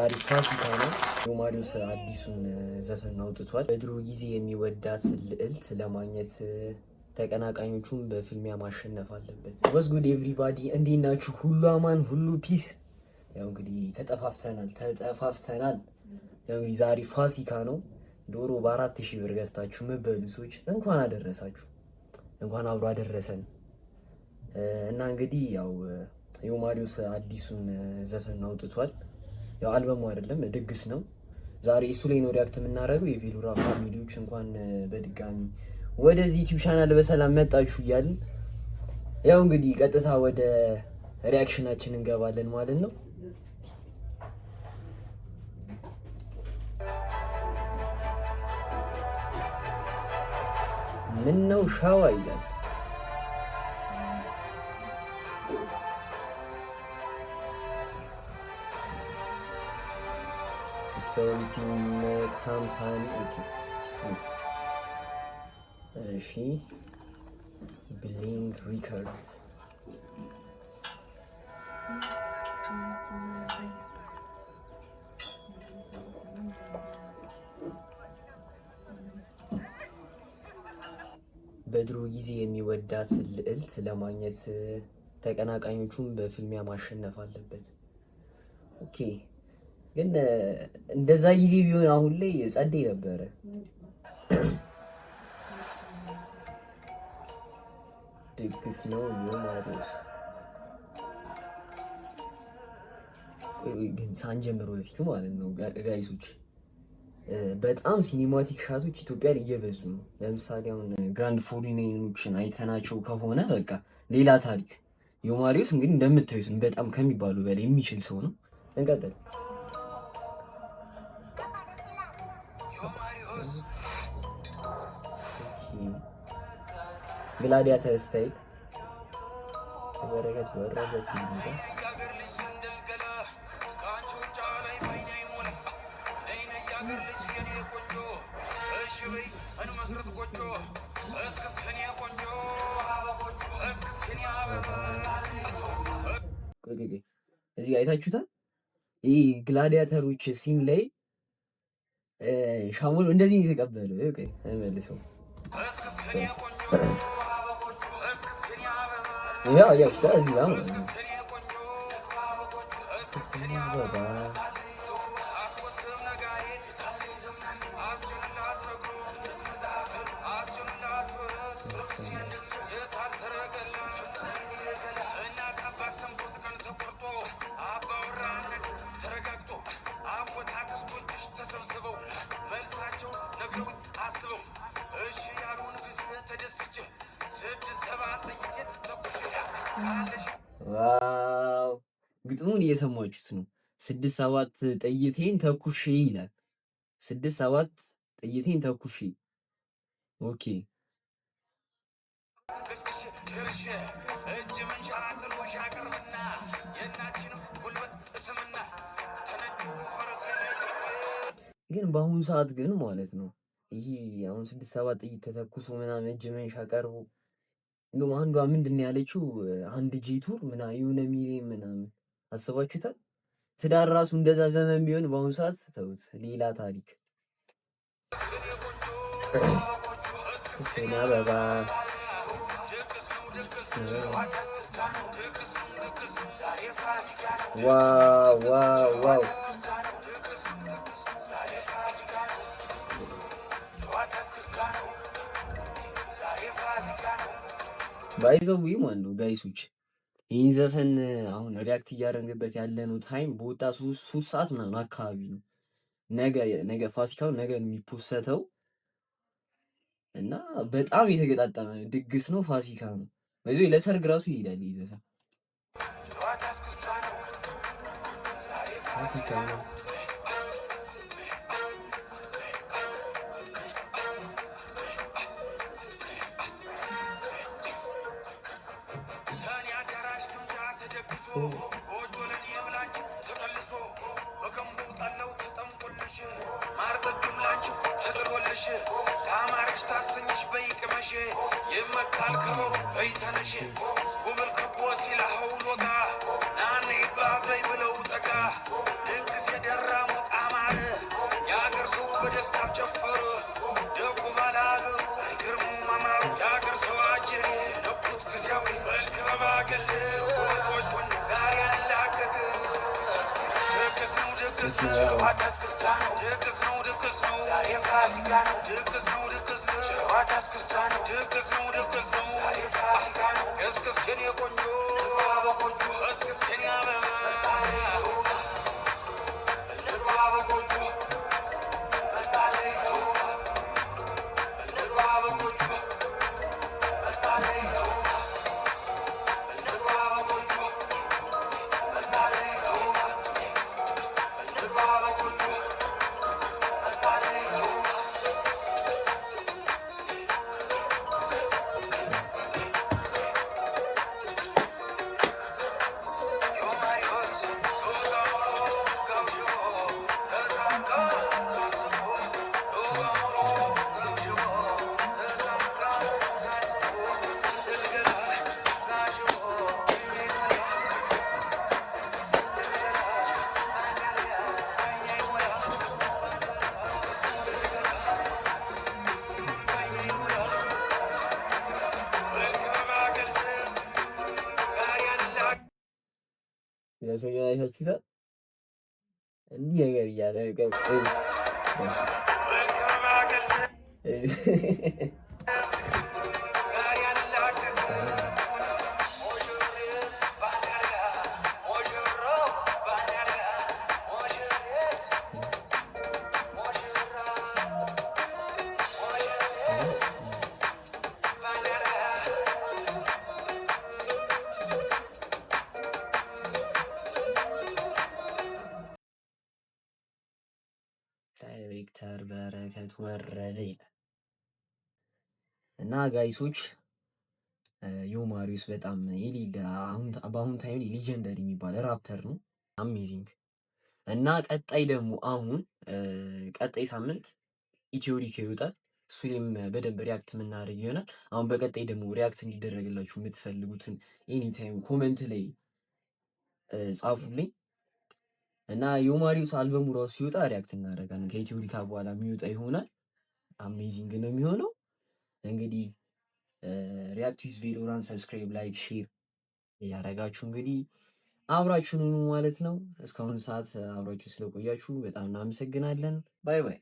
ዛሬ ፋሲካ ነው። ዮማሪዮስ አዲሱን ዘፈን አውጥቷል። በድሮ ጊዜ የሚወዳት ልዕልት ለማግኘት ተቀናቃኞቹን በፍልሚያ ማሸነፍ አለበት። What's good everybody፣ እንዴት ናችሁ? ሁሉ አማን፣ ሁሉ peace። ያው እንግዲህ ተጠፋፍተናል ተጠፋፍተናል። ያው እንግዲህ ዛሬ ፋሲካ ነው። ዶሮ በ4,000 ብር ገዝታችሁ የምትበሉ ሰዎች እንኳን አደረሳችሁ፣ እንኳን አብሮ አደረሰን። እና እንግዲህ ያው ዮማሪዮስ አዲሱን ዘፈን አውጥቷል። ያው አልበሙ አይደለም፣ ድግስ ነው። ዛሬ እሱ ላይ ነው react የምናደርገው። የቬሉራ family ዎች እንኳን በድጋሚ ወደዚህ YouTube channel በሰላም መጣችሁ እያልን ያው እንግዲህ ቀጥታ ወደ reaction ኣችን እንገባለን ማለት ነው። ምን ነው ሻዋ ይላል። Story Film Company, okay። እሺ፣ Bling Records። በድሮ ጊዜ የሚወዳት ልዕልት ለማግኘት ተቀናቃኞቹን በፍልሚያ ማሸነፍ አለበት። Okay፣ ግን እንደዛ ጊዜ ቢሆን አሁን ላይ ጸዴ ነበረ። ድግስ ነው ዮማሪዮስ። ግን ሳንጀምር በፊቱ ማለት ነው guys ኦች፣ በጣም cinematic shot ኦች ኢትዮጵያ ላይ እየበዙ ነው። ለምሳሌ አሁን Grand 49ኖችን አይተናቸው ከሆነ በቃ ሌላ ታሪክ። ዮማሪዮስ እንግዲህ እንደምታዩት በጣም ከሚባሉ በላይ የሚችል ሰው ነው። እንቀጥል። Gladiator style በረከት ወረደ ፊልም። እዚህ አይታችሁታል። ይህ gladiator ኦች scene ላይ ሻሙል እንደዚህ የተቀበለው መልሰው ያው ያው እዚህ ጋር ማለት ነው። Wow፣ ግጥሙን እየሰማችሁት ነው። ስድስት ሰባት ጥይቴን ተኩሼ ይላል። ስድስት ሰባት ጥይቴን ተኩሼ። Okay። እጅ መንሻ ጥሎሽ አቅርብና የእናችንም ጉልበት እስምና ተነዱ ፈረሴ ላይ። ግን በአሁኑ ሰዓት ግን ማለት ነው ይሄ አሁን ስድስት ሰባት ጥይት ተተኩሶ ምናምን እጅ መንሻ ቀርቦ፣ እንደውም አንዷ ምንድን ነው ያለችው? አንድ ጄቱር ምና የሆነ ሚሊዮን ምናምን፣ አስባችሁታል? ትዳር ራሱ እንደዛ ዘመን ቢሆን በአሁኑ ሰዓት ተውት፣ ሌላ ታሪክ። ስነ አበባ። Wow, wow, wow! By the way ማለት ነው guys ኦች፣ ይህን ዘፈን አሁን react እያደረግንበት ያለነው time በወጣ 3 ሰዓት ምናምን አካባቢ ነው። ነገ ነገ ፋሲካው ነገ ነው የሚ post ተው እና በጣም የተገጣጠመ ድግስ ነው፣ ፋሲካ ነው። በዚህ ለሰርግ ራሱ ይሄዳል ይህ ዘፈን። ፋሲካ ነው። አዳራሽ ግምጃ ተደግሶ ጎጆ ለኔ ብላንቺ ተቀልሶ በገንቦ ጠላው ተጠምቆልሽ ማር ጠጁም ላንቺ ተጥሎልሽ ታማርሽ ታሰኝሽ በይቅመሽ ይመካል ከበሮ በይተነሽ ጉብል ከቦ ሲል ሀውል ወጋ ናኔ ባበይ ብለው ጠጋ ድግስ የደራ። ድግስ ነው ጨዋታ እስክስታ ነው፣ ድግስ ነው፣ ድግስ ነው፣ ዛሬ ፋሲካ ነው። ድግስ ነው፣ ድግስ ነው፣ ጨዋታ እስክስታ ነው፣ ድግስ ነው፣ ድግስ ነው፣ ዛሬ ፋሲካ ነው። እስክስ የኔ ቆንጆ በቆጆ፣ እስክስ የኔ አበባ፣ እንግባ በጎጆ፣ መጣለይቱ፣ እንግባ በጎጆ፣ መጣለይቱ፣ እንግባ በጎጆ፣ መጣለይቱ፣ እንግባ በጎጆ፣ መጣለይቱ። ዮማሪዮስ ጋውሽቦ ተሳካ ታስቦ፣ ጋውሽቦ ተሳካ ታስቦ፣ ስንድልገላ ጋሽቦ ይሞላ፣ ስንድልገላ ይሞላ፣ ስንድልገላ ይሞላ። በከባገልሽ ዛሬ አላ የሰውየውን አይታችሁታል? እንዲህ ነገር እያለ በከባገልሽ ዛሬ አላቅቅ፣ ሙሽሪት ባንድ አልጋ፣ ሙሽራው ባንድ አልጋ፣ ሙሽሪት፣ ሙሽራ፣ ሙሽሪት ባንድ አልጋ። ዳይሬክተር በረከት ወረደ ይላል። እና guys ኦች፣ ዮማሪዮስ በጣም የሌለ በአሁን time legendary የሚባል ራፐር ነው። Amazing። እና ቀጣይ ደግሞ አሁን ቀጣይ ሳምንት ኢትዮሪካ ይወጣል። እሱ ላይም በደንብ react የምናደርግ ይሆናል። አሁን በቀጣይ ደግሞ react እንዲደረግላችሁ የምትፈልጉትን anytime comment ላይ ጻፉልኝ እና ዮማሪዮስ አልበሙ ራሱ ሲወጣ react እናደርጋለን። ከኢትዮሪካ በኋላ የሚወጣ ይሆናል። Amazing ነው የሚሆነው። እንግዲህ React with ቬሎራን subscribe፣ like፣ share እያደረጋችሁ እንግዲህ አብራችሁን ሁኑ ማለት ነው። እስካሁን ሰዓት አብራችሁ ስለቆያችሁ በጣም እናመሰግናለን። Bye bye።